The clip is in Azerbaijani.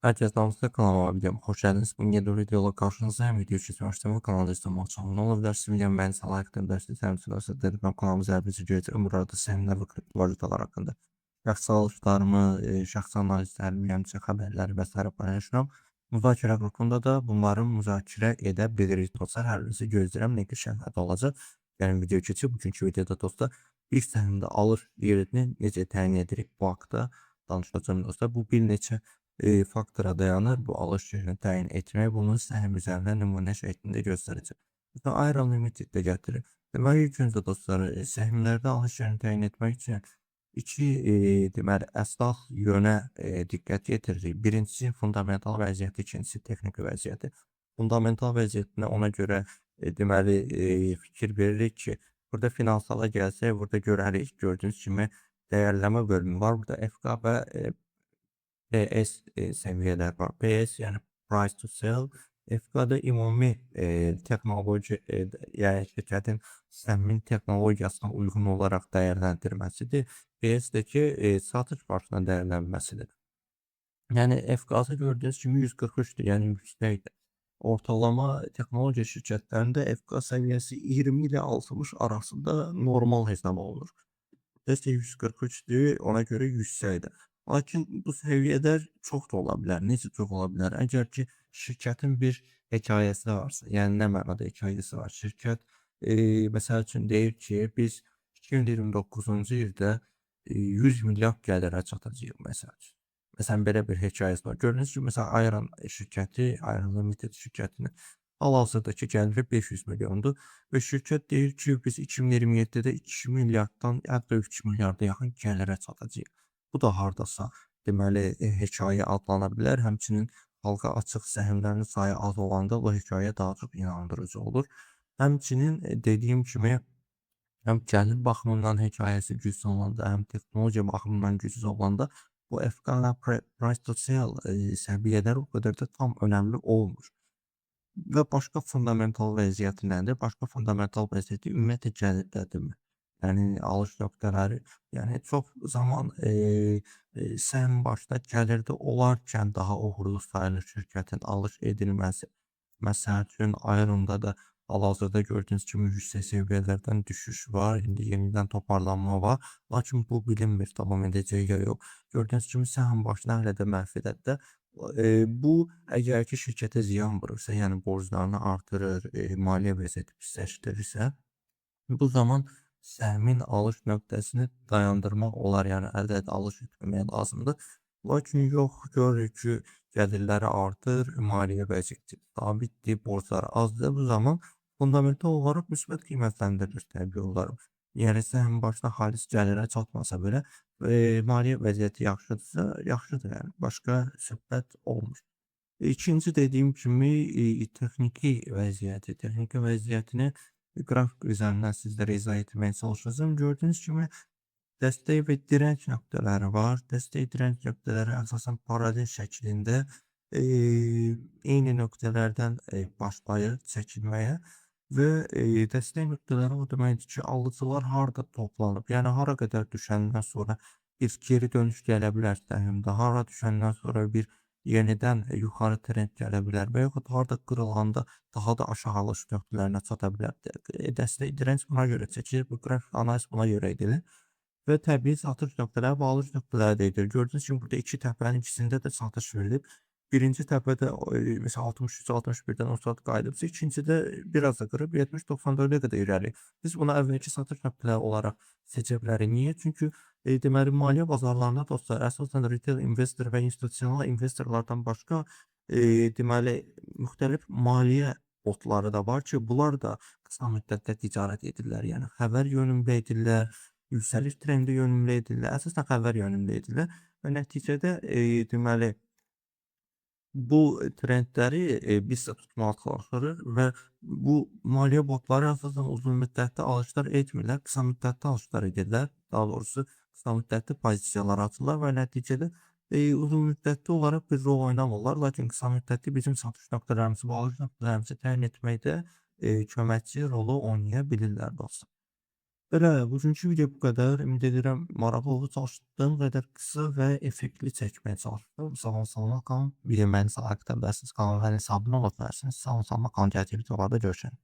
Herkese namazda kanalıma videoma hoş geldiniz. Bugün yeni bir videoyla karşınızdayım. Video çekmek ve kanalda istemek için ne olabilirsiniz? Videomu beğenseniz, like atabilirsiniz. Hem de Telegram kanalımıza hepinizi göreceğim. Burada səhmlər və kriptovalyutalar hakkında şəxsi alışlarımı, şəxsi analizlərimi, həmçinin xəbərləri və sairə paylaşıram. Müzakirə qrupunda da bunları müzakirə edə bilirik dostlar. Hər birinizi gözləyirəm. Linki şərhdə olacaq. Yəni video keçib. Bugünkü videoda dostlar bir səhmdə alış yerini necə təyin edirik bu haqda danışacağım dostlar. Bu bir neçə faktora dayanır. Bu alış yerini təyin etmək. Bunu səhm üzərində nümunə şəklində göstərəcəm. Mesela Iron Limited də gətirir. Deməli, ilk öncə dostlar, səhmlərdə alış yerini təyin etmək üçün iki deməli əsas yönə diqqət yetiririk. Birincisi fundamental vəziyyəti, ikincisi texniki vəziyyəti. Fundamental vəziyyətinə ona görə deməli fikir veririk ki, burada finansala gəlsək, burada görərik, gördüyünüz kimi dəyərləmə bölümü var. Burada FK və PS səviyyələr var. PS yəni price to sell, FK da ümumi texnoloji, yəni şirkətin səhmin texnologiyasına uyğun olaraq dəyərləndirməsidir. PS-dəki satış başına dəyərlənməsidir. Yəni FK-sı gördüyünüz kimi 143-dür, yəni yüksəkdir. Ortalama texnologiya şirkətlərində FK səviyyəsi 20 ilə 60 arasında normal hesab olunur. Burada 143-dür, ona görə yüksəkdir. Lakin bu səviyyələr çox da ola bilər. Necə çox ola bilər? Əgər ki, şirkətin bir hekayəsi varsa, yəni nə mənada hekayəsi var? Şirkət məsəl üçün deyir ki, biz 2029-cu ildə 100 milyard gəlirə çatacağıq məsəl üçün. Məsələn, belə bir hekayəsi var. Gördüyünüz kimi, məsələn, Iron şirkəti, Iron Limited şirkətinin hal-hazırdakı gəliri 500 milyondur və şirkət deyir ki, biz 2027-də 2 milyarddan hətta 3 milyarda yaxın gəlirə çatacağıq. Bu da hardasa deməli hekayə adlana bilər. Həmçinin xalqa açıq səhmlərin sayı az olanda bu hekayə daha çox inandırıcı olur. Həmçinin dediyim kimi həm gəlir baxımından hekayəsi güclü olanda, həm texnologiya baxımından güclü olanda bu FK price to sell səviyyələri o qədər də tam önəmli olmur. Və başqa fundamental vəziyyəti nədir? Başqa fundamental vəziyyəti ümumiyyətlə gəlirdədirmi? Yəni alış nöqtələri, yəni çox zaman səhm başına gəlirdə olarkən daha uğurlu sayılır şirkətin alış edilməsi. Məsəl üçün Iron'da da hal-hazırda gördüyünüz kimi yüksək səviyyələrdən düşüş var. İndi yenidən toparlanma var. Lakin bu bilinmir davam edəcək ya yox. Gördüyünüz kimi səhm başına hələ də mənfidədir. Bu əgər ki şirkətə ziyan vurursa, yəni borclarını artırır, maliyyə vəziyyəti pisləşdirirsə, bu zaman səhmin alış nöqtəsini dayandırmaq olar, yəni əldə alış etməmək lazımdır. Lakin yox, görürük ki, gəlirləri artır, maliyyə vəziyyəti sabitdir, borcları azdır. Bu zaman fundamental olaraq müsbət qiymətləndirilir təbii olaraq. Yəni səhm başına xalis gəlirə çatmasa belə, maliyyə vəziyyəti yaxşıdırsa, yaxşıdır, yəni başqa söhbət olmur. İkinci dediyim kimi texniki vəziyyəti, texniki vəziyyətini qrafik üzərindən sizlərə izah etməyə çalışacağım. Gördüyünüz kimi dəstək və direnç nöqtələri var. Dəstək direnç nöqtələri əsasən paralel şəklində eyni nöqtələrdən başlayır çəkilməyə və dəstək nöqtələri o deməkdir ki, alıcılar harda toplanıb, yəni hara qədər düşəndən sonra bir geri dönüş gələ bilər səhmdə, hara düşəndən sonra bir yenidən yuxarı trend gələ bilər və yaxud harda qırılanda daha da aşağı alış nöqtələrinə çata bilər. Dəstək direnç buna görə çəkilir, bu qrafik analiz buna görə edilir və təbii satış nöqtələri və alış nöqtələri də edilir. Gördüyünüz kimi burada iki təpənin ikisində də satış verilib. Birinci təpədə məsələn 63-61-dən o saat qayıdıbsa, ikincidə biraz da qırıb 70-94-ə qədər irəli. Biz bunu əvvəlki satış nöqtələri olaraq seçə bilərik. Niyə? Çünki deməli maliyyə bazarlarında dostlar əsasən retail investor və institusional investorlardan başqa deməli müxtəlif maliyyə botları da var ki, bunlar da qısa müddətdə ticarət edirlər. Yəni xəbər yönümlü edirlər, yüksəliş trendi yönümlü edirlər, əsasən xəbər yönümlü edirlər və nəticədə deməli bu trendləri biz də tutmağa çalışırıq və bu maliyyə botları əsasən uzun müddətli alışlar etmirlər, qısa müddətli alışlar edirlər. Daha doğrusu qısa müddətli pozisiyalar açırlar və nəticədə uzun müddətli olaraq bir rol oynamırlar. Lakin qısa müddətli bizim satış nöqtələrimizi və alış nöqtələrimizi təyin etməkdə köməkçi rolu oynaya bilirlər dostlar. Belə, bugünkü video bu qədər. Ümid edirəm maraqlı oldu. Çalışdığım qədər qısa və effektli çəkməyə çalışdım. Sağ olun, salamat qalın. Videomu bəyənsəniz like ata bilərsiniz. Kanala henüz abunə ola bilərsiniz. Sağ olun, salamat qalın. Gələcək videolarda görüşərik.